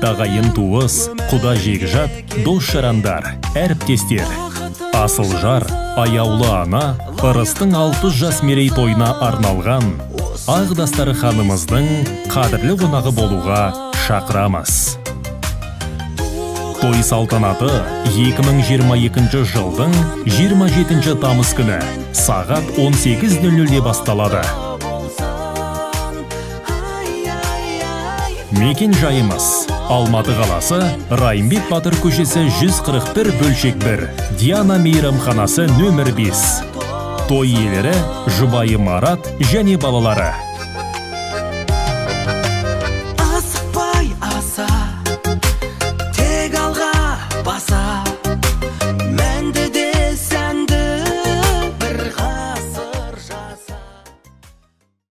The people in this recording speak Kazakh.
Құрметті ағайын туыс, құда жекжат, дос жарандар, әріптестер, асыл жар, аяулы ана, Ырыстың 60 жас мерейтойына арналған ақ дастарханымыздың қадірлі қонағы болуға шақырамыз. Той салтанаты 2022 жылдың 27 тамыз күні сағат 18:00-де басталады. Мекен жайымыз Алматы қаласы, Райымбек Батыр көшесі 141 бөлшек 1, Диана мейрамханасы нөмір 5. Той иелері жұбайы Марат және балалары.